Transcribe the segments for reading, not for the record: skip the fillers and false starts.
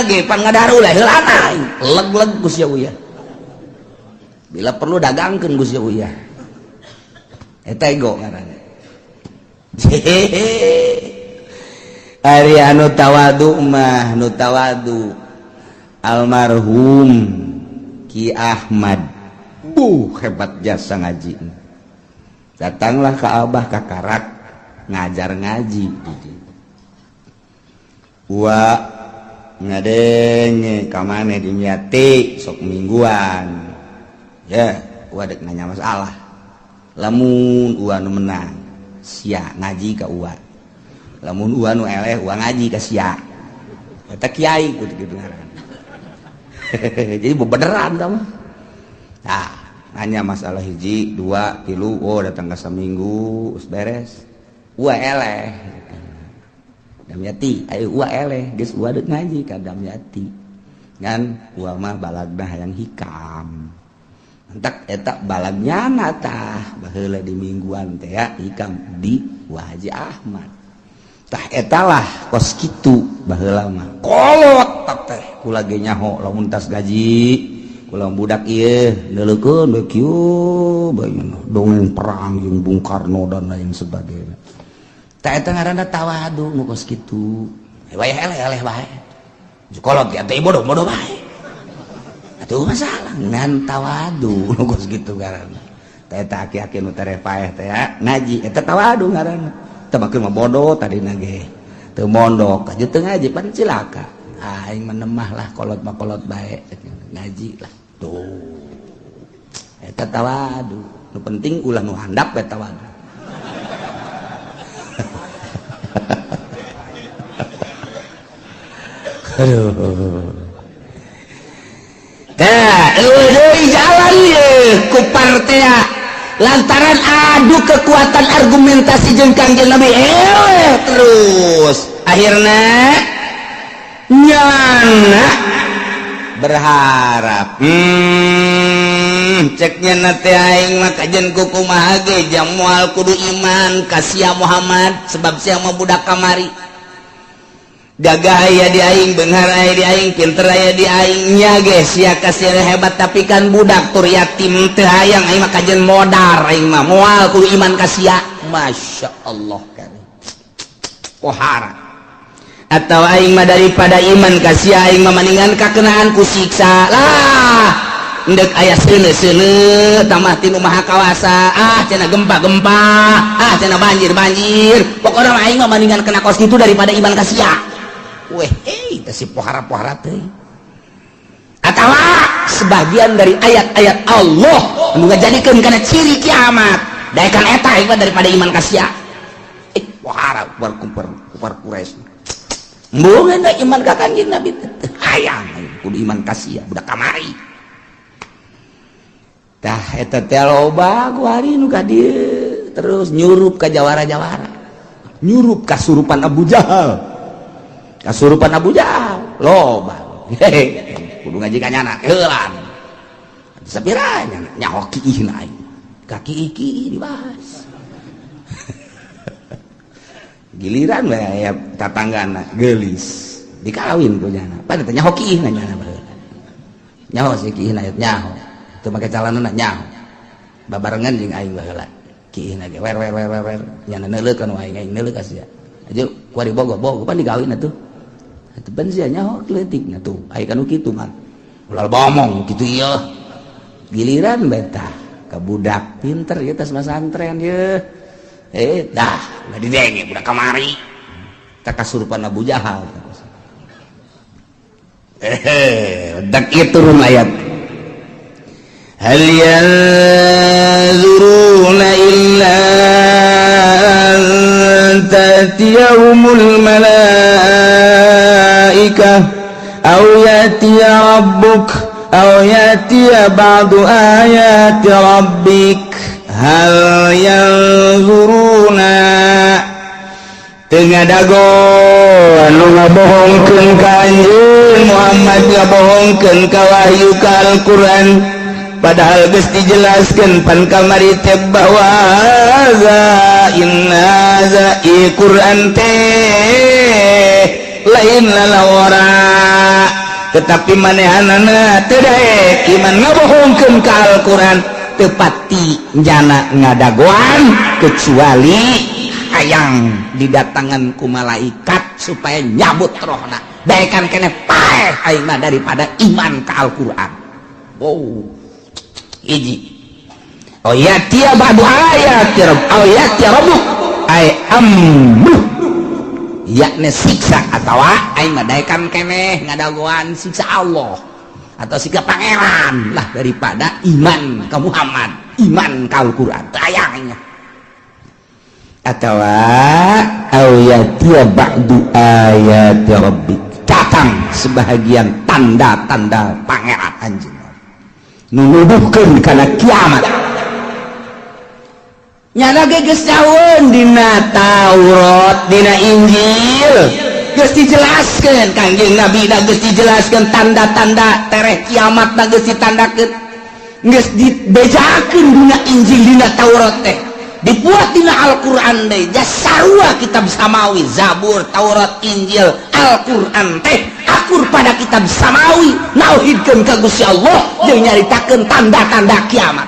ge pan ngadahar ulah heulana aing leg-leg ku sia uyah. Bila perlu dagangkeun ku sia uyah. Eta ego ngaranna. Ari anu tawadu mah nu tawadu almarhum Ki Ahmad, buh, hebat jasa ngaji. Datanglah ke Abah ka Karak ngajar ngaji di Wa ngadenge ka maneh di Miati sok mingguan ya. Wa dek nanya masalah, lamun Uwa nu menang sia ngaji ka Uwa, lamun Uwa nu eleh, Uwa ngaji ka sia. Eta kiai kudu kitu ngaran. Jadi bebeneran tah mah. Nah, nanya masalah hiji dua tilu, oh, datang ke seminggu geus beres. Uwa eleh, Damyati, ayo Uwa eleh geus, Uwa deuk ngaji ka Damyati, ngan Uwa mah balagna hayang hikam. Entak eta balagnya tah baheula di mingguan teh ya, hikam di Wa Haji Ahmad. Tah, etalah kos kitu baheula mah. Kolot teh kula ge nyaho lamun tas gaji kula budak ieu neuleukeun we kieu bae, dongeng perang jeung Bung Karno dan lain sebagainya. Tah, eta ngaranna tawadu nu kos kitu. Wayah eleh, eleh bae, kolot ya teh bodoh bodoh bae atuh, masalah ngan tawadu nu kos kitu ngaranna. Tah, eta aki-aki nu tereh paeh teh ya ngaji, eta tawadu ngaranna. Teh makeun mah bodoh tadina ge teu mondok aja, teu ngaji, pan cilaka. Aing menemah lah, kolot mah kolot bae, ngaji lah tuh, eta tawadu. Nu penting ulah nu handap eta tawadu. Aduh. Tah, eueuh deui jalan ye ku partea lantaran adu kekuatan argumentasi jeung Kangjeng Nabi eleh terus, akhirnya nyana berharap, ceknya na teh, aing mah kajen kukumaha ge jang moal kudu iman ka sia Muhammad, sebab sia mah budak kamari, gagah aya di aing, beunghar aya di aing, pinter aya di aing nya ge sia kasih hebat, tapi kan budak tur yatim, teu hayang aing mah, kajen modar aing mah, moal kudu iman ka sia. Masya Allah kan pohara atau aing mah daripada iman ka sia, aing mah mendingan kakenaan ku siksa lah. Endek aya seuneu-seuneu tambah tinu maha kawasa, ah cenah gempa-gempa, ah cenah banjir-banjir, pokoknya mah aing mah mendingan kena kos kitu daripada iman ka sia. Weh, eh teh si pohara-pohara teh atawa sebagian dari ayat-ayat Allah anu ngajadikeun kana ciri kiamat, daekan eta aing mah daripada iman ka sia. Eh, pohara kumpar kumpar Quraisy. Embungeun da iman ka Kangjeng Nabi teh hayang kudu iman ka sia budak kamari. Tah, eta teh loba ku hari nu ka dieu terus nyurup ka jawara-jawara, nyurup kasurupan Abu Jahal, kasurupan Abu Jahal loba. Hehe, kudu ngaji ka nyana heulan sapira nyana nyaho kiihna aing kaki iki dibahas. Giliran we aya tatanggana geulis dikawin ku nyana, pada teh nyaho kiihna nyana baheula, nyaho si kiihna, nyaho teu make calanana, nyaho babarengan jeung aing baheula kiihna ge wer wer wer wer wer, nyana neuleukeun aing, aing neuleuh ka sia aja kuari bogo bogo pan dikawin atuh. Atuh ban sia nyaho leutik na tuh aya kanu kitu mah ulah bomong kitu ieu. Giliran betah ka budak pinter ieu tas masantren ye, eh dah ulah didenge budak kamari tak kasurupan Abu Jahal. Eh, dak ieu turun ayat hal yanzuruna illa an ta'tiyahumul malaikah aw ya'tiya rabbuk aw ya'tiya ba'du ayati rabbik. Hal yanzuruna teu ngadago anu ngabohongkeun ka anjeun Muhammad, ngabohongkeun ka wahyu, ka Al-Qur'an, padahal geus dijelaskeun pan kamari teh bahwa haza inna haza i Qur'an teh. Lain lalawara, tetapi manehanana teu daek iman, ngabohongkeun ka Al-Qur'an. Teu pati jana ngadagoan kecuali hayang didatangan ku malaikat supaya nyabut rohna. Daekan keneh paeh aing mah daripada iman ka Al-Qur'an. Oh, hiji. Au ya'tiya ba'du ayati rabb, au ya'tiya rabbuk ay amruh, yakni siksa, atau aing mah daekan keneh ngadagoan siksa Allah atau siksa Pangeran lah daripada iman ke Muhammad, iman ke Al-Qur'an. Tayangnya atau au ya'tiya ba'du ayati rabbik, datang sebahagian tanda-tanda Pangeran anjeun nunuduhkeun kana kiamat. Nyana ge geus nyaweun dina Taurat, dina Injil geus dijelaskeun, Kangjeng Nabi da geus dijelaskeun tanda-tanda tereh kiamat da geus ditandakeun, geus dibejakeun dina Injil, dina Taurat teh, dibuat dina Al-Qur'an deui. Sarua kitab samawi, Zabur, Taurat, Injil, Al-Qur'an teh akur pada kitab samawi, nauhidkeun ka Gusti Allah jeung nyaritakeun tanda-tanda kiamat.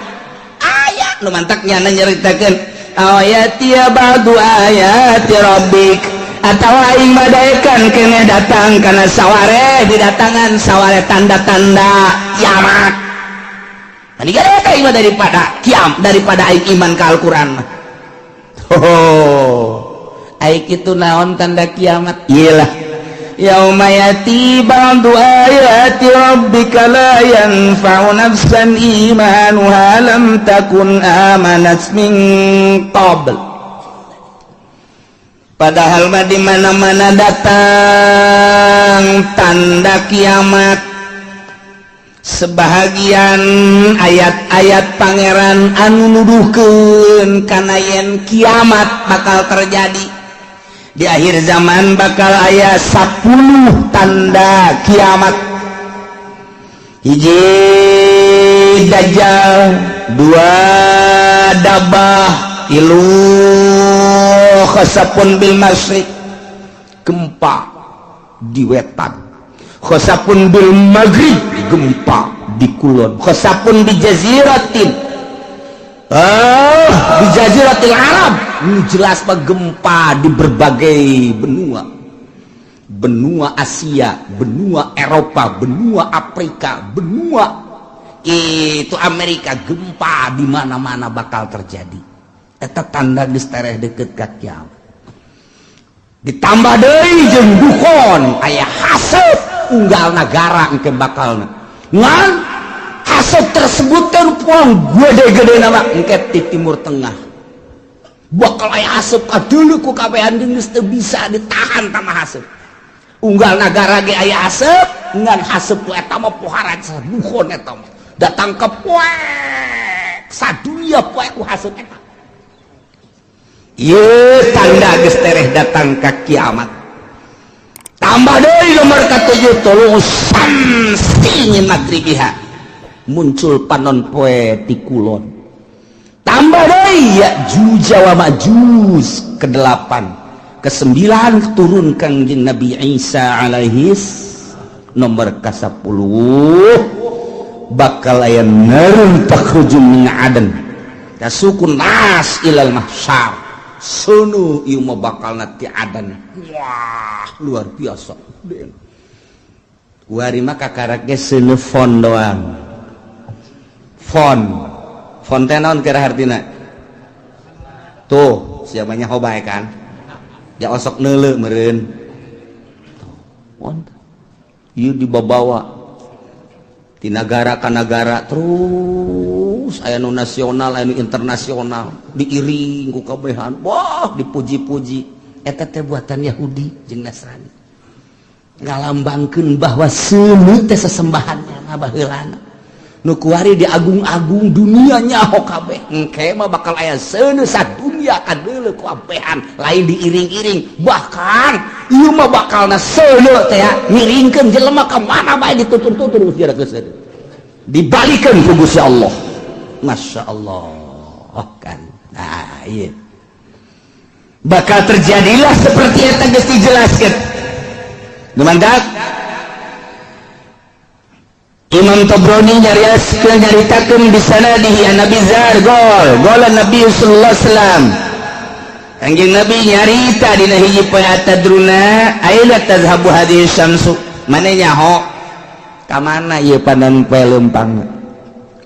Aya nu mantak nyana nyaritakeun au ya'tiya ba'du ayati rabbik, atau aing mah daekan keneh datang kana saware, didatangan saware tanda-tanda kiamat. Tadi kan iman daripada kiam, daripada aing iman ke Al-Qur'an. Oh, aing itu naon tanda kiamat? Iyalah, yauma ya'ti ba'du ayati rabbika la yanfa'u nafsan imanuha lam takun amanat min qabl. Padahal mah di mana-mana datang tanda kiamat, sebahagian ayat-ayat Pangeran anu nuduhkeun kana yen kiamat bakal terjadi di akhir zaman, bakal aya 10 tanda kiamat. Hiji, Dajjal. Dua, dabah. Tilu, khasafun bil masyriq, gempa di wetan. Khasafun bil maghrib, gempa di kulon. Khasafun di jaziratin, ah, di jaziratil Arab. Ini jelas mah gempa di berbagai benua, benua Asia, benua Eropa, benua Afrika, benua itu Amerika, gempa di mana-mana bakal terjadi. Eta tanda geus tereh deket ka kiamat. Ditambah deui jeung dukhan, aya haseup unggal nagara engke bakalna. Ngan haseup tersebut teh puang gede-gede nama engke di Timur Tengah bakal aya haseup kadeuleu ku kabehan jeung geus teu bisa ditahan tama haseup. Unggal nagara ge aya haseup, ngan haseup ku eta mah pohara dukhan, eta mah datang ke poek sadunia, poek ku haseup eta. Ieu tanda geus tereh datang ka kiamat. Tambah deui nomor katujuh, thulu'us syamsi min maghribiha, muncul panon poe ti kulon. Tambah deui Ya'juj wa Ma'juj. Kedelapan, kesembilan, turun Kangjeng Nabi Isa alaihis. Nomor ke-10, bakal aya narun takhruju min adan tasuqun nas ilal mahsyar. Seuneu ieu mah bakal ti adan. Wah, luar biasa. Kuari mah kakarak ge seuneu fon doang. Fon fon teh naon kira hartina? Tuh siapanya hobae kan ya, osok neuleu meureun. Ieu dibawa di negara ka negara, terus aya nu nasional, aya nu internasional, diiring ku kabehan. Wah, dipuji-puji. Eta teh buatan Yahudi jeung Nasrani, ngalambangkeun bahwa seuneu teh sesembahannya baheulana. Nu kuari diagung-agung, dunia nyaho kabeh. Engke mah bakal aya seuneu sadunia kadeuleu ku abehan, lain diiring-iring. Bahkan ieu mah bakalna seuneu teh ngiringkeun jelema ka mana bae, ditutur-tutur ke seuneu, dibalikeun ku Gusti Allah. Masya Allah kan. Nah, iya, bakal terjadilah seperti eta geus dijelaskeun. Mantap. Imam Tobroni nyariaskeun, nyaritakeun bisanadihi an Abi Dzar qol qala Nabi sallallahu alaihi wasallam, Kanjeng Nabi nyarita dina hiji poe, atadruna aina tadhhabu hadhihi syamsu? Maneh nyaho ka mana ieu panon poe leumpang?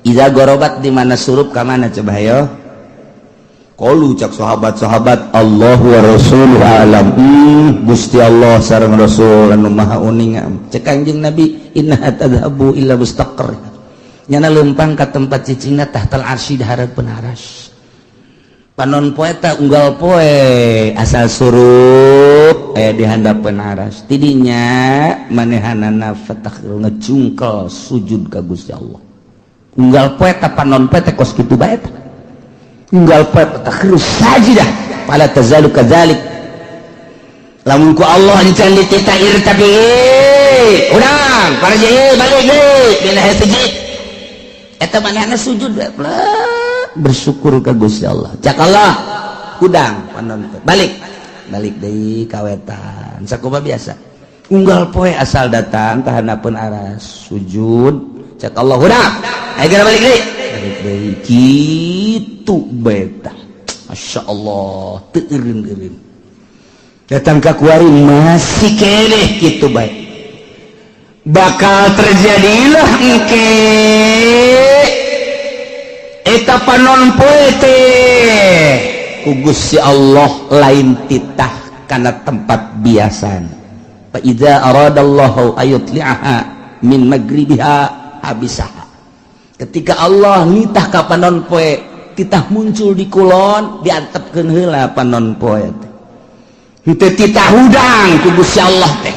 Iza gorobat, di mana surup ka mana coba hayo? Qalu, cak sahabat-sahabat, Allah wa rasuluhu alam. Gusti Allah sareng Rasul anu maha uninga. Cek Kanjeng Nabi, innaha tadhabu ila mustaqar, nyana leumpang ka tempat cicingna, tahtal arsy, di hareupeun aras. Panon poe ta unggal poe asal surup aya di handapeun aras, tidinya manehanana fatah ngejungkel sujud ka Gusti Allah. Unggal poe ta panon poe teh kos kitu bae ta. Unggal poe takhirus sajidah fala tazalu kadzalik. Lamun ku Allah encan dititah tapi urang para balik deui dina hiji eta manehna sujud bersyukur ka Gusti Allah. Cak Allah, hudang panon, balik balik deui kawetan. Sakumaha biasa unggal poe asal datang ka handapeun aras sujud, cak Allah, hudang, ayo geura balik deui, balik deui kitu beta. Masya Allah, teu eureun-eureun. Datang ka kuari masih keneh kitu bae. Bakal terjadilah engke eta panon poe teh ku Gusti Allah lain titah kana tempat biasana. Fa idza aradallahu ayutli'aha min magribiha habisaha. Ketika Allah nitah ka panon poe titah muncul di kulon, diantepkeun heula panon poe teh. Henteu titah hudang ku Gusti Allah teh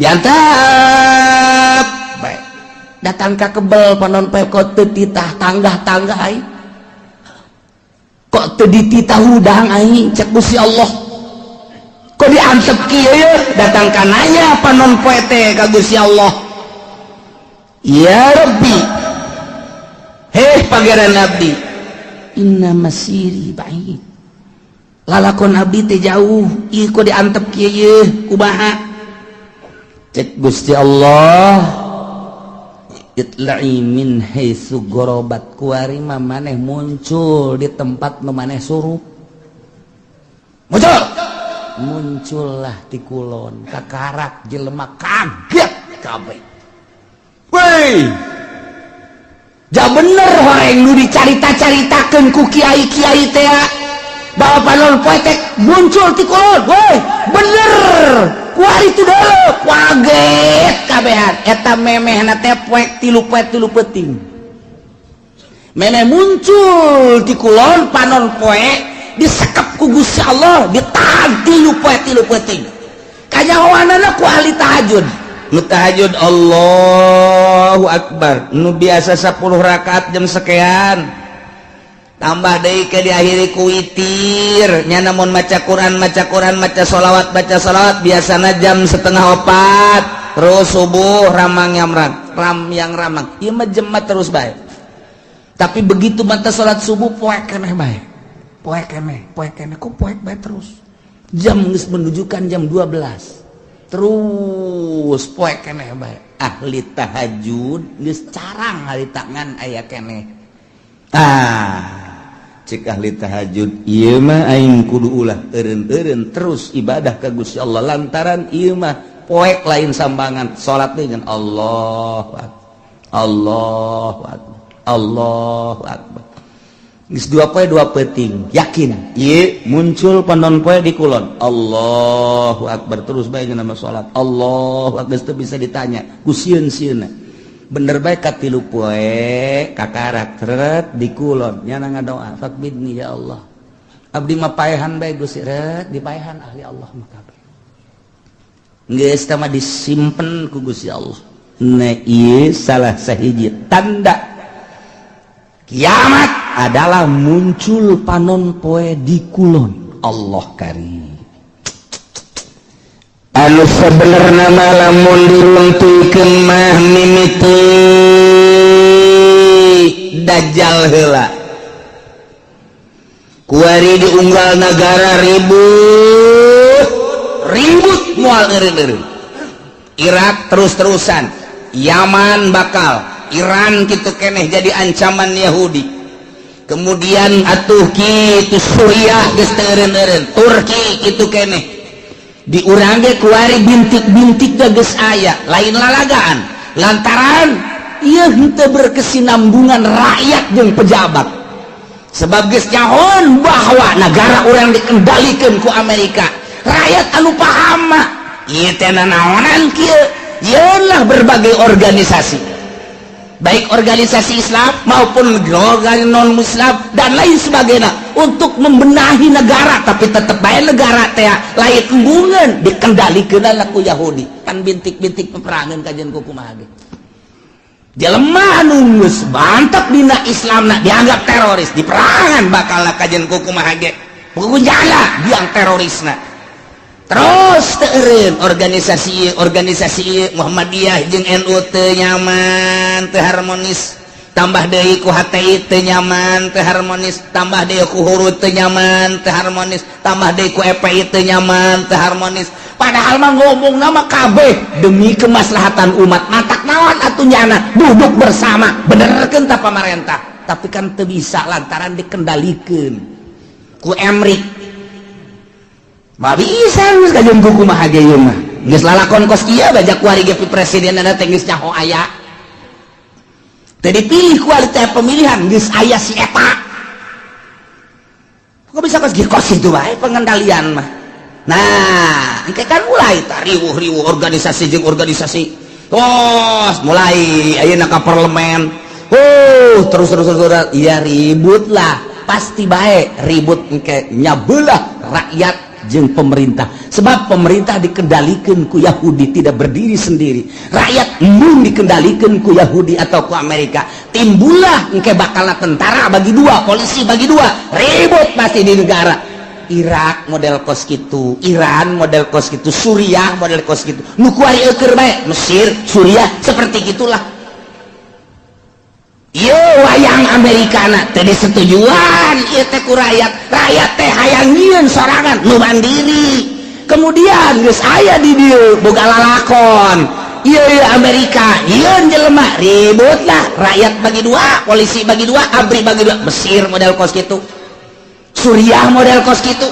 diantep bae. Datang ka kebel panon poe, kok teu titah tanggah-tanggah aing, kok teu dititah hudang aing? Cek Gusti Allah, kok diantep kieu ye? Datang ka nanya panon poe teh ka Gusti Allah, ya Rabbi, heh Pangeran abdi, inna masiri ba'id, lalakon abdi teh jauh, ieu kok diantep kieu ye, kumaha? Cek Gusti Allah, itla'i min haitsu gorobat. Kuari mah maneh muncul di tempat nu maneh surup. Muncul, muncullah di kulon. Kakarak jelema kaget kabeh. Woi, ja bener horeng nu dicarita-caritakeun ku kiai-kiai teh bahwa panon poe teh muncul di kulon. Woi, bener kuari itu dulu kaget kabehan. Eta memehna teh poek 3 poe 3 peuting memeh muncul di kulon. Panon poe disekep ku Gusti Allah, ditahan 3 poe 3 peuting. Kanyahoanana ku ahli tahajud. Nu tahajud Allahu Akbar, nu biasa 10 rakaat jam sekian tambah deui ke diakhiri ku witir nya. Namun maca Quran, maca Quran, maca sholawat, baca sholawat, biasana jam 3.30 terus subuh ramang yang ram yang ramang. Ieu mah jemat terus bae. Tapi begitu mata salat subuh poek keneh bae, poek keneh, poek keneh, kok poek bae terus. Jam geus menunjukkan jam 12 terus poek keneh bae. Ahli tahajud geus carang hari tangan aya keneh. Ah, cek ahli tahajud, ieu mah aing kudu ulah eureun-eureun terus ibadah ka Gusti Allah, lantaran ieu mah poek lain sambangan. Salat dengan Allah Akbar, Allahu Akbar, Allahu Akbar. Geus 2 poe 2 peuting yakin ieu muncul panon poe di kulon. Allahu Akbar terus bae nama salat Allahu Akbar, geus teu bisa ditanya ku sieun-sieunna. Bener bae, ka 3 poe kakarak tret di kulon. Nyana ngadoa, faqbidni ya Allah, abdi mah paehan bae Gusti. Ret dipaehan ahli Allah mah kabeh. Geus teh mah disimpen ku Gusti Allah. Nah, ieu salah sahiji tanda kiamat adalah muncul panon poe di kulon. Allah karim. Anu sebenarnya lamun diruntuhkeun mah mimiti Dajjal heula. Kuari di unggal negara ribut ribut, moal eureun-eureun. Irak terus-terusan, Yaman bakal, Iran gitu keneh jadi ancaman Yahudi. Kemudian atuh kitu Suriah geus teu eureun-eureun, Turki kitu keneh. Di urang ge kuari bintik-bintik geus aya, lain lalagaan lantaran ieu henteu berkesinambungan rakyat jeung pejabat, sebab geus nyahoan bahwa negara urang dikendalikan ku Amerika. Rakyat anu paham mah ieu teh nanaonan kieu. Yeunlah berbagai organisasi, baik organisasi Islam maupun organisasi non Muslim dan lain sebagainya, untuk membenahi negara, tapi tetap baik negara teh lain embungan, dikendalikan ku Yahudi. Kan bintik-bintik peperangan kajian ku kumaha ge. Jelema anu geus mantap dina Islam dianggap teroris, diperangan bakal kajian ku kumaha ge, jala biang terorisna. Terus teu eureun organisasi organisasi ieu, Muhammadiyah jeung NU teu nyaman, teu harmonis, tambah deui ku HTI teu nyaman, teu harmonis, tambah deui ku Hurud teu nyaman, teu harmonis, tambah deui ku FPI teu nyaman, teu harmonis. Padahal mah ngomong nama kabeh demi kemaslahatan umat. Matak naon atuh nyana duduk bersama, benerkeun ta pamarentah, tapi kan teu bisa lantaran dikendalikeun ku Emrik. Mah bisa geus kajeun ku kumaha ge ieu mah. Geus lalakon kos kieu bajak kuari ge presiden teh geus nyaho aya. Teu dipilih kualitas pemilihan geus aya si eta. Kok bisa kos kos itu bae pengendalian mah. Nah, engke kan mulai tah riwuh-riwuh organisasi jeung organisasi. Oh, mulai ayeuna ka parlemen. Oh, terus terus terus, terus. Iya, ribut lah. Pasti bae ribut engke nyabelah rakyat jeung pemerintah, sebab pemerintah dikendalikan ku Yahudi, tidak berdiri sendiri. Rakyat embung dikendalikan ku Yahudi atau ku Amerika. Timbullah engke bakal tentara bagi dua, polisi bagi dua, ribut pasti di negara. Irak model kos gitu, Iran model kos gitu, Suriah model kos gitu, nu kuari eueur bae Mesir, Suriah, seperti gitulah. Ieu wayang Amerika na teu disetujuan ieu teh ku rakyat. Rakyat teh hayang nyieun sorangan nu mandiri. Kemudian geus aya di dieu boga lalakon ieu, ieu Amerika nyieun jelema, ribut lah, rakyat bagi dua, polisi bagi dua, ABRI bagi dua. Mesir model kos kitu, Suriah model kos kitu.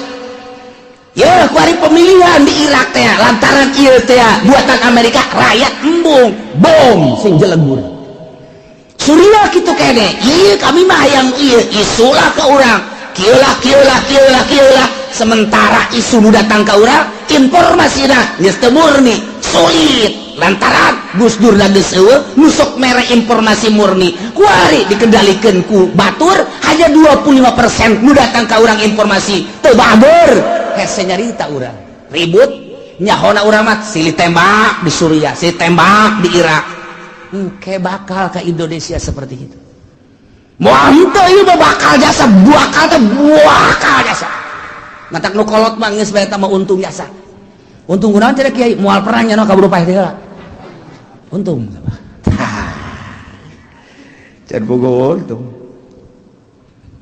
Ya, kuari pemilihan di Irak teh lantaran ieu teh buatan Amerika, rakyat embung, bom sing jelegur. Suriah gitu kene, iya kami mah yang iya isulah ke orang kieu lah, kieu lah, kieu lah, kieu lah. Sementara isu nu datang ke urang informasi dah geus teu murni, sulit lantaran Gus Dur geus eueuh nu sok mere informasi murni. Kuari dikendalikan ku batur, hanya 25% nu datang ke urang informasi teu bager, hese nyarita urang ribut. Nyahona urang mah silih tembak di Suriah, silih tembak di Irak. Engke bakal ke Indonesia seperti itu. Moal henteu, ieu mah bakal jasa, bakal teh bakal jasa. Matak nu kolot mah geus bae mah untung jasa. Untung kunaon cenah, Kiai? Moal perang nya kaburu paeh teh heula. Untung. Can bogo untung.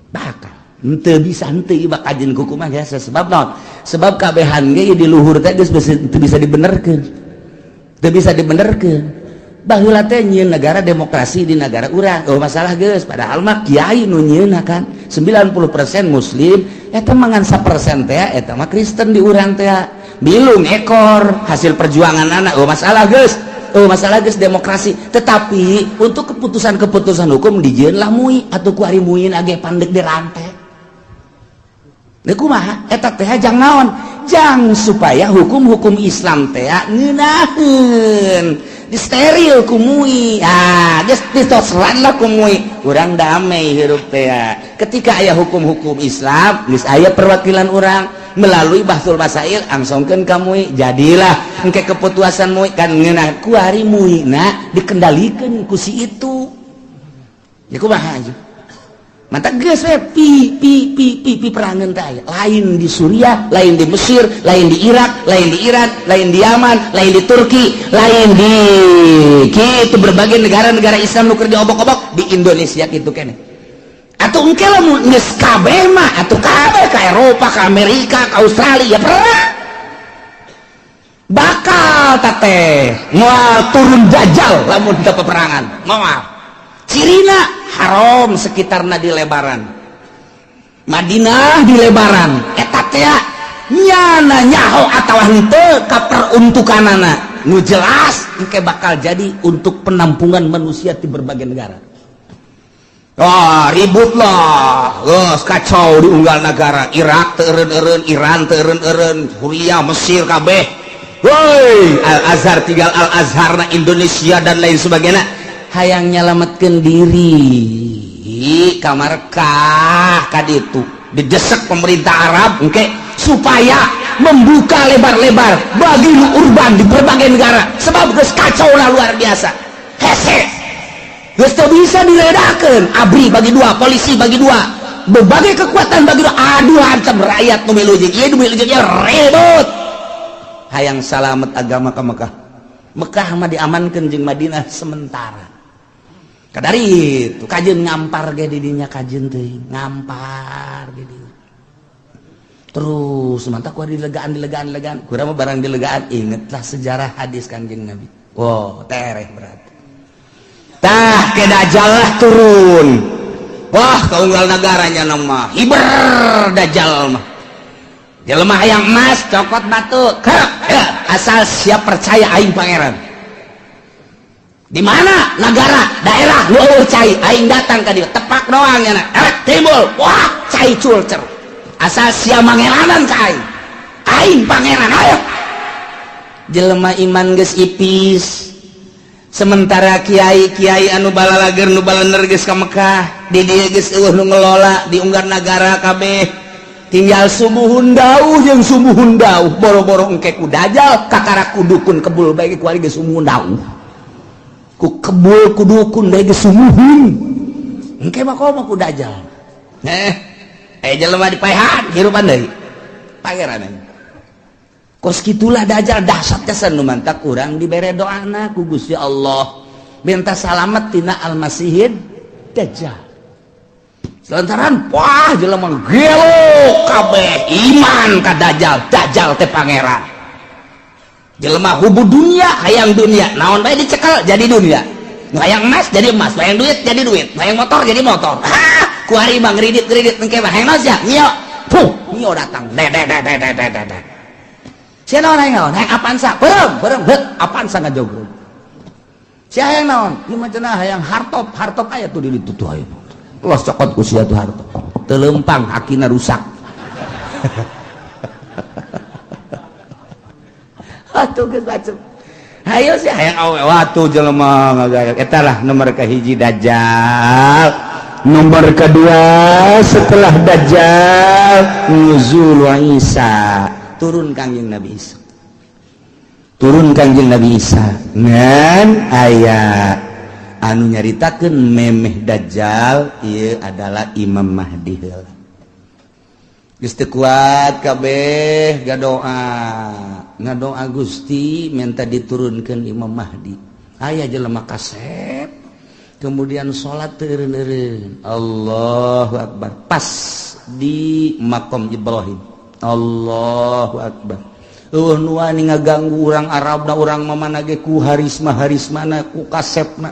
Bakal. Henteu bisa henteu ieu bakal kajeun kumaha jasa, sebab naon? Sebab kabehan ge di luhur teh geus teu bisa dibenerkeun. Teu bisa dibenerkeun. Baheula teh nyieun negara demokrasi di negara urang, oh masalah geus, padahal mah kiai nu nyieunna kan 90% muslim, eta mah ngan 1% teh eta mah Kristen di urang teh, bilung ekor hasil perjuangan anak. Oh masalah geus, oh masalah geus demokrasi, tetapi untuk keputusan-keputusan hukum dijieun lah MUI atau ku ari MUI age pandek dirantai. Leuh kumaha eta teh, jang naon? Jang supaya hukum-hukum Islam teh ngeunaheun di steril ku MUI. Ah, geus ditosran lah ku MUI, urang damai hirup teh. Ketika aya hukum-hukum Islam geus aya perwakilan urang melalui Bahtsul Masail, angsongkeun ka MUI, jadilah engke keputusan MUI kan ngeunah. Ku ari MUI na dikendalikeun ku si itu, ya kumaha aja. Mata geus we pi pi pi pi pi perangan teh aya, lain di Suriah, lain di Mesir, lain di Irak, lain di Iran, lain di Yaman, lain di Turki, lain di kitu berbagai negara-negara Islam nu keur diobok-obok. Di Indonesia kitu keneh. Atuh engke lamun geus kabeh mah atuh kabeh ka Eropa, ka Amerika, ka Australia, ya perang. Bakal teh moal turun Dajjal lamun di peperangan. Moal. Cirina haram sekitarna di lebaran. Madinah di lebaran eta teh nyana nyaho atawa henteu ka peruntukanana. Nu jelas engke bakal jadi untuk penampungan manusia di berbagai negara. Wah, ribut lah, geus kacau di unggal negara. Irak teu eureun-eureun, Iran teu eureun-eureun, Suriah, Mesir kabeh. Woi, Al Azhar tinggal Al Azhar na Indonesia dan lain sebagainya. Hayang nyelametkeun diri ka Mekah ka ditu. Didesak pemerintah Arab engke supaya membuka lebar-lebar bagi nu urban di berbagai negara sebab geus kacau lah luar biasa. Hese. Geus teu bisa diredakeun, ABRI bagi dua, polisi bagi dua, berbagai kekuatan bagi dua, aduh hantem rakyat nu milu jeung ieu nu milu jeung ieu ribut. Hayang salamet agama ke Mekah. Mekah mah diamankeun jeung Madinah sementara. Kadari itu kajeun ngampar ge di dinya kajeun teuing, ngampar di dinya. Terus mantap ku dilegaan dilegaan dilegaan. Kurang mah barang dilegaan ingetlah sejarah hadis Kanjeng Nabi. Wow, tereh berarti. Tah ke Dajjal lah turun. Wah, kaunggal negaranya nama hiber Dajjal mah. Jelema hayang emas cokot batu, krek, ya, asal siap percaya aing pangeran. Di mana negara, daerah lu eueuh cai, aing datang ka dieu, tepak doang nya, timbul. Wah, cai culcer. Asal sia mangeranan ka aing. Aing pangeran, ayo. Jelema iman geus ipis. Sementara kiai-kiai anu balalager nu balener geus ka Mekah, di dieu geus eueuh nu ngelola di unggal nagara kabeh. Tinggal sumuhun dauh jeung sumuhun dauh, boro-boro engke ku Dajjal kakara ku dukun kebul bae ku geus sumuhun dauh. Ku kebul ku dukun bae geus sumuhun. Engke mah komo ku Dajjal. Jelema dipaehan hirupan deui. Pangeran aja. Kos kitulah Dajjal dahsyat kesan nu mantak urang dibere doana ku Gusti Allah minta salamet tina Al-Masihid Dajjal. Lantaran wah jelema gelo kabeh iman ka Dajjal, Dajjal teh pangeran. Jelema hubu dunia hayang dunia, naon bae dicekel jadi dunia. Nu hayang emas jadi emas, hayang duit jadi duit, hayang motor jadi motor. Ha, ku hari mah ngridit-ngridit engke mah hayang naon sia? Mio. Puh, Mio datang. De de de de de de de. De. Sia naon hayang naon? Hayang Avanza, beureum, beureum, heuk, Avanza ngajogrog. Sia hayang naon? Ieu mah cenah hayang hardtop, hardtop aya tuh di ditu tuh aya. Los cokot ku sia tuh hardtop. Teu leumpang akina rusak. Atuh geus bacem. Hayo sia hayang awe watu jelema ngagaya. Eta lah nomor kahiji Dajjal. Nomor kedua setelah Dajjal nuzul Isa. Turun Kangjeng Nabi Isa. Turun Kangjeng Nabi Isa. Ngan aya anu nyaritakeun memeh Dajjal ieu adalah Imam Mahdi heula. Geus teu kuat kabeh gadoa. Ngadoa Gusti minta diturunkeun Imam Mahdi. Aya jelema kasep kemudian salat teu eureun-eureun. Allahu akbar. Pas di makom Ibrahim. Allahu akbar. Eueuh nu wani ngaganggu urang Arabna urang mamana ge ku harisma-harismana ku kasepna.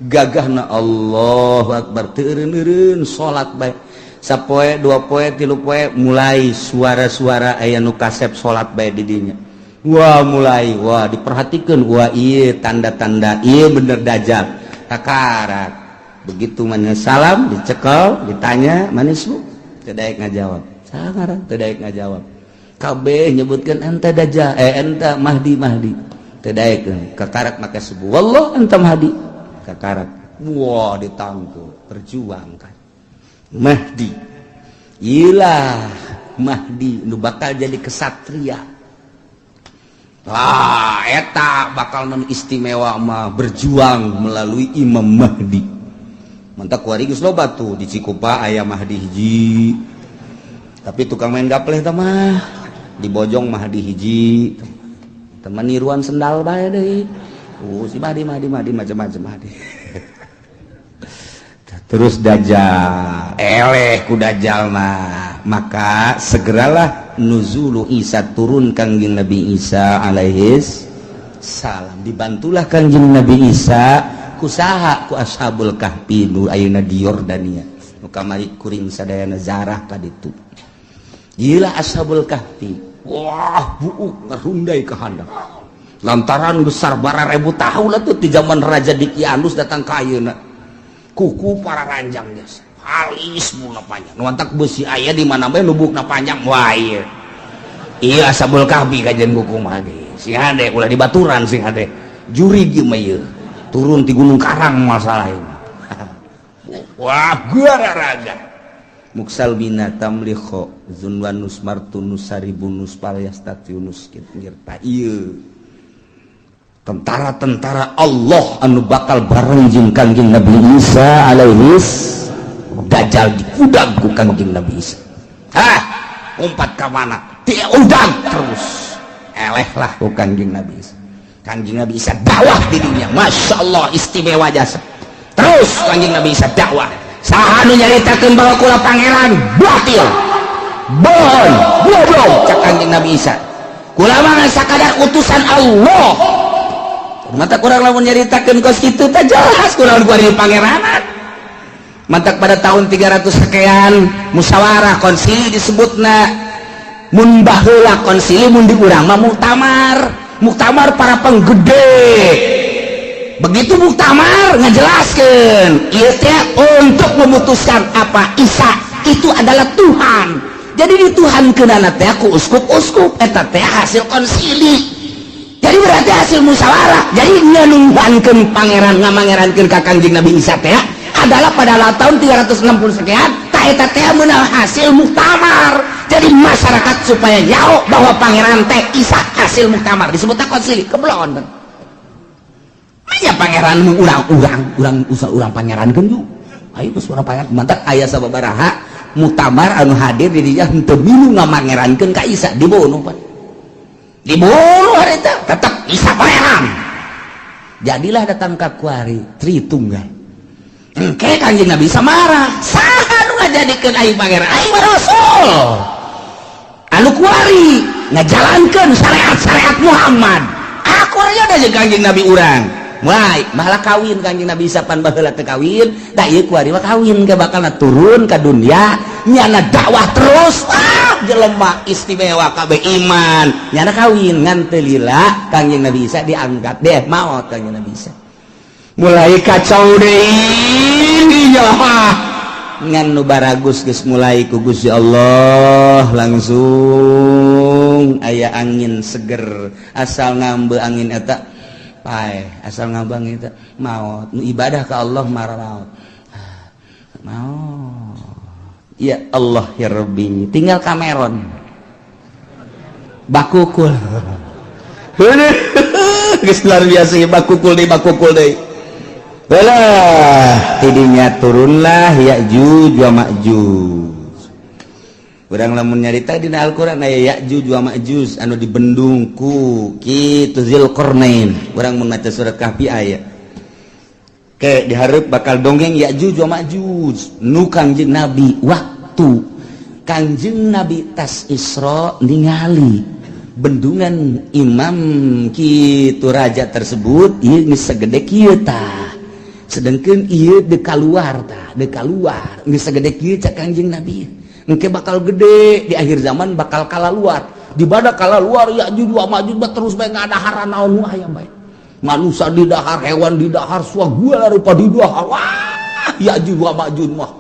Gagahna Allahu akbar teu eureun-eureun salat bae. Sapoe, dua poe, tilu poe mulai suara-suara aya nu kasep salat bae di dinya. Wah mulai wah diperhatikan wah ieu tanda-tanda ieu bener Dajjal. Kakarak. Begitu mana salam dicekel ditanya manismu teu daek ngajawab. Saha ngaran teu daek ngajawab. Kabeh nyebutkeun ente Dajjal, ente Mahdi Mahdi. Teu daek kakarak maka subuh wallah ente Mahdi. Kakarak. Wah ditangkep, perjuangkan. Mahdi. Ilah Mahdi nu bakal jadi kesatria. Wah, eta bakal non istimewa mah berjuang melalui Imam Mahdi. Mantak kuari geus loba tuh di Cikupa aya Mahdi hiji. Tapi tukang main gapleh tah mah di Bojong Mahdi hiji. Teman niruan sendal bae deui. Si Mahdi Mahdi Mahdi macam-macam Mahdi. Terus Dajjal, eleh ku Dajjal mah. Maka segeralah Nuzulu Isa, turun Kangjeng Nabi Isa alaihis salam. Dibantulah Kangjeng Nabi Isa kusaha? Ku Ashabul Kahfi nu ayeuna di Yordania, nu kamari kuring sadayana zarah ka ditu. Gila, Ashabul Kahfi, wah, buuk ngarundai ka handap lantaran besar, bararebu tahun lah tuh di zaman Raja Dikianus datang ka ayeuna. Kuku pararanjang jasa halis, buukna panjang, nu matak besi aya di mana bae nu buukna panjang. Wah, iya iya, Ashabul Kahfi kajian kuku mah ge sing hade, ulah dibaturan, sing hade jurig ieu mah. Ieu turun di Gunung Karang masalah ini. Wah, gua raga muksal bina tamlikho zunwanus martunus saribunus palyastatiunus ngirta. Ieu tentara-tentara Allah anu bakal bareng jeung Kangjeng Nabi Isa alaihis. Dajjal dikudag ku Kangjeng Nabi Isa. Hah, umpat ka mana diudag terus, eleh lah ku Kangjeng Nabi Isa. Kangjeng Nabi Isa dakwah di dunia, Masya Allah, istimewa jasa. Terus Kangjeng Nabi Isa dakwah, saha nu nyaritakeun bahwa kula pangeran, batil, bohong, goblok. Cak Kangjeng Nabi Isa, kula mah sakadar utusan Allah. Mata kurang lamun nyaritakeun kos kitu teh jelas kurang gua di pangeranan. Mantak pada tahun 300 sekian musyawarah konsili disebutna. Mun baheula konsili, mun di urang mah muktamar, muktamar para penggede. Begitu muktamar ngajelaskeun ieu teh untuk memutuskan apa Isa itu adalah Tuhan. Jadi di Tuhan kenana teh ku uskup-uskup eta teh hasil konsili. Jadi berarti hasil musyawarah. Jadi ngenuhankeun pangeran, ngamangerankeun ka Kangjeng Nabi Isa teh adalah pada tahun 360 sekian. Ta eta teh meunang hasil muktamar. Jadi masyarakat supaya nyaho bahwa pangeran teh Isa hasil muktamar, disebutnya konsili. Keblon aya pangeran urang-urang, urang usah urang pangeran kan yuk, ayo geus urang pangeran. Mantak aya sababaraha muktamar anu hadir di dinya henteu milu ngamangerankeun ka Isa, dibunuh, Pak, dibunuh harita. Tetap Isa pangeran. Jadilah datang ka kuari Tritunggal. Engke Kanjeng Nabi Isa marah, saha nu ngajadikeun aing pangeran? Aing mah rasul anu kuari ngajalankeun syariat-syariat Muhammad. Aku ada jeung Kanjeng Nabi urang. Mulai malah kawin Kanjeng Nabi Isa, pan baheula teu kawin. Da ieu kuari mah kawin ke, bakal turun ka dunia, nyana dakwah terus. Ah, jelema istimewa kabeh iman, nyana kawin. Ngan teu lila Kanjeng Nabi Isa diangkat deh, maot Kanjeng Nabi Isa, mulai kacau deh ya. Ngan nu baragus geus mulai ku Gusti Allah langsung aya angin seger, asal ngambe angin eta pae, asal ngambang eta maot. Nu ibadah ka Allah marah maot, maot. Ya Allah ya Rabbi, tinggal Cameron bakukul. Geus luar biasa ya, bakukul deui, bakukul deui. Belah tidinya turunlah Ya'juj wa Ma'juj. Urang lamun nyarita dina Al-Qur'an aya Ya'juj wa Ma'juj anu dibendung ku kitu Zulkarnain. Urang mun maca surat Kahfi aya. Ke dihareup bakal dongeng Ya'juj wa Ma'juj nu Kangjeng Nabi, waktu Kangjeng Nabi tas Isra ningali bendungan imam kitu raja tersebut, ieu geus sagede kieu tah, sedangkan ieu dek keluar tah, dek keluar geus sagede kieu. Cak Kangjeng Nabi, engke bakal gede di akhir zaman, bakal kala luar. Di pada kala luar Ya'juj wa Ma'juj terus bae ngadaharan naon nu aya bae, manusia di dahar, hewan di dahar, gua rupa di dahar. Wah, Ya'juj wa Ma'juj mah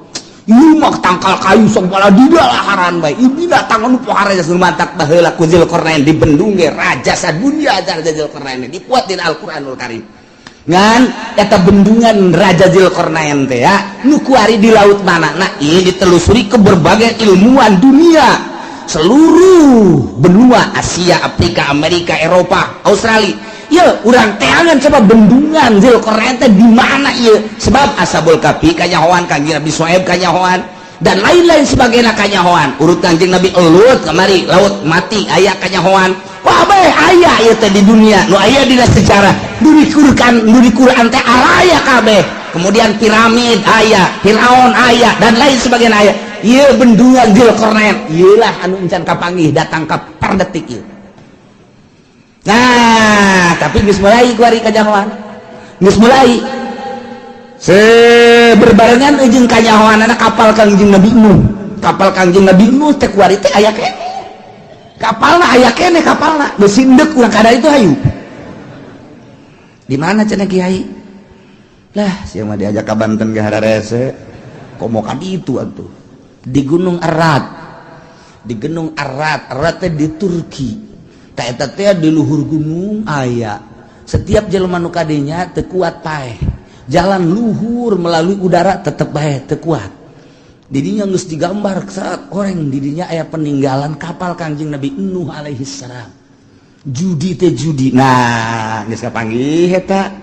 ieu mah tangkal kayu segala di dalaharan bae. Ieu binatang anu pohara. Matak baheula ku Zulkarnain dibendung ge, raja sadunya raja Zulkarnain dipuat dina Al-Qur'anul Karim. Ngan eta bendungan Raja Zulkarnain teh ya nu kuari di laut mana? Nah, ini ditelusuri ke berbagai ilmuwan dunia, seluruh benua Asia, Afrika, Amerika, Eropa, Australia. Ya, urang teangan coba bendungan Zulkarnain teh di mana ieu, sebab Ashabul Kahfi kanyahoan, Kanjeng Nabi Suaib kanyahoan, dan lain-lain sebagainya kanyahoan. Urut Kanjeng Nabi Lut kamari laut mati aya kanyahoan. Wah, bae aya ieu teh di dunia nu aya dina sejarah nu dikurkan, nu di Quran teh araya kabeh. Kemudian piramid aya, Firaun aya, dan lain sebagainya aya. Ieu bendungan Dzulkarnain, ieu lah anu encan kapanggih datang ka per detik ieu. Nah, tapi geus mulai kuari kanyahoan, geus mulai se berbarengan jeung kanyahoanana kapal Kangjeng Nabi Nuh. Kapal Kangjeng Nabi Nuh teh kuari teh aya keneh kapalna, aya keneh kapalna, geus indek urang kada itu. Hayu, di mana cenah, Kiai? Lah, sia mah diajak ka Banten ge hararese, komo ka ditu atuh. Di Gunung Ararat, di Gunung Ararat. Ararat teh di Turki. Tak, eta teh di luhur gunung aya. Setiap jelema nu kadinya teu kuat paeh, jalan luhur melalui udara tetep bae teu kuat. Didinya geus digambar saat orang didinya aya peninggalan kapal Kangjeng Nabi Nuh alaihi salam. Judi teh judi. Nah, geus kapanggih eta,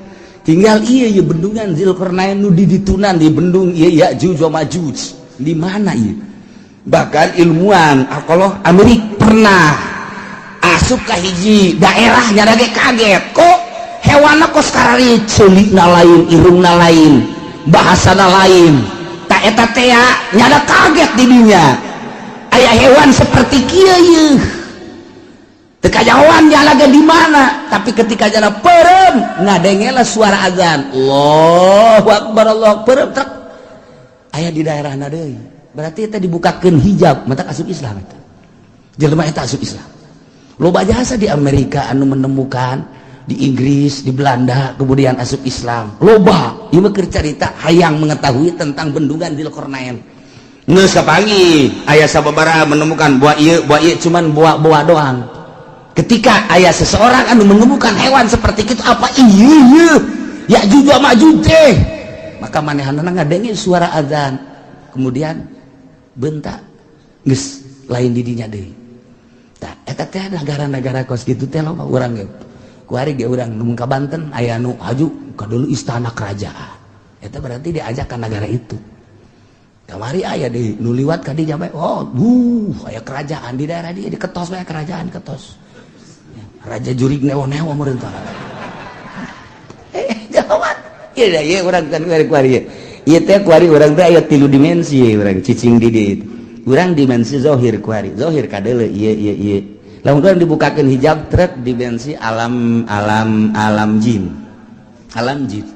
tinggal iya ieu bendungan Zulkarnain nu di ditunan di bendung ieu Ya'juj wa Ma'juj di mana ieu. Bahkan ilmuwan arkeolog Amerika pernah asup ka hiji daerah, nyada ge kaget, kok hewanna kos karari, ceulikna lain, irungna lain, bahasana lain. Tak, eta teh nyada kaget didinya aya hewan seperti kieu ieu, teu kajahoan nyala ge di mana. Tapi ketika jana perem, ngadengela suara azan, Allahu akbar, Allah perem truk aya di daerah deui. Berarti eta dibukakeun hijab, mata asup Islam. Eta jelema eta asup Islam. Loba jasa di Amerika anu menemukan, di Inggris, di Belanda, kemudian asup Islam loba. Ieu mah keur carita hayang mengetahui tentang bendungan Dzulkarnain. Geus kapanggih aya sababaraha menemukan buah ieu, buah ieu, cuman buah-buah doang. Ketika aya seseorang anu menemukan hewan seperti itu, apa iya iya Ya'juj wa Ma'juj teh, maka manehanana ngadenge suara azan, kemudian bentak geus lain didinya deui. Tah, eta teh negara-negara kos kitu teh loba. Urang ge kuari ge urang nu ka Banten aya nu haju ka dulu istana kerajaan, eta berarti diajak ke negara itu. Kamari aya di nu liwat ka dinya bae, oh aya kerajaan di daerah dia, diketos bae kerajaan ketos. Raja jurig newo-newo meureun tah. Eh, jawab. Ieu da ieu urang kan kuari kuari. Ieu teh kuari urang teh aya tilu dimensi urang cicing di dieu. Urang dimensi zohir kuari. Zohir kadeuleu ieu ieu ieu. Lamun urang dibukakeun hijab trek, dimensi alam alam alam jin. Alam jin.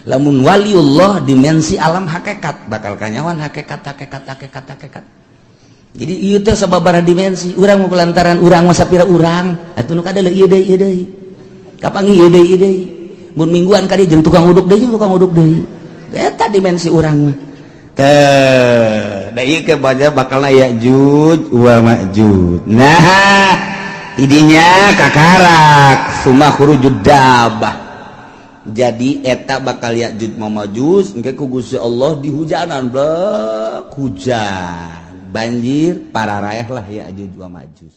Lamun waliullah, dimensi alam hakikat, bakal kanyawan hakikat hakikat hakikat hakikat. Jadi ieu teh sababaraha dimensi urang mau lantaran urang mah sapira urang atuh nu kadeuleu ieu deui ieu deui. Kapanggih ieu deui ieu deui. Mun mingguan ka dieu jeung tukang uduk deui, tukang uduk deui. Eta dimensi urang mah. Teh, da ieu ke baca bakalna Ya'juj wa Ma'juj. Nah, idinya kakarak summa khurujud dabah. Jadi eta bakal Ya'juj wa Ma'juj engke ku Gusti Allah di hujanan, blek hujan. Banjir para rayah lah Ya'juj wa Ma'juj.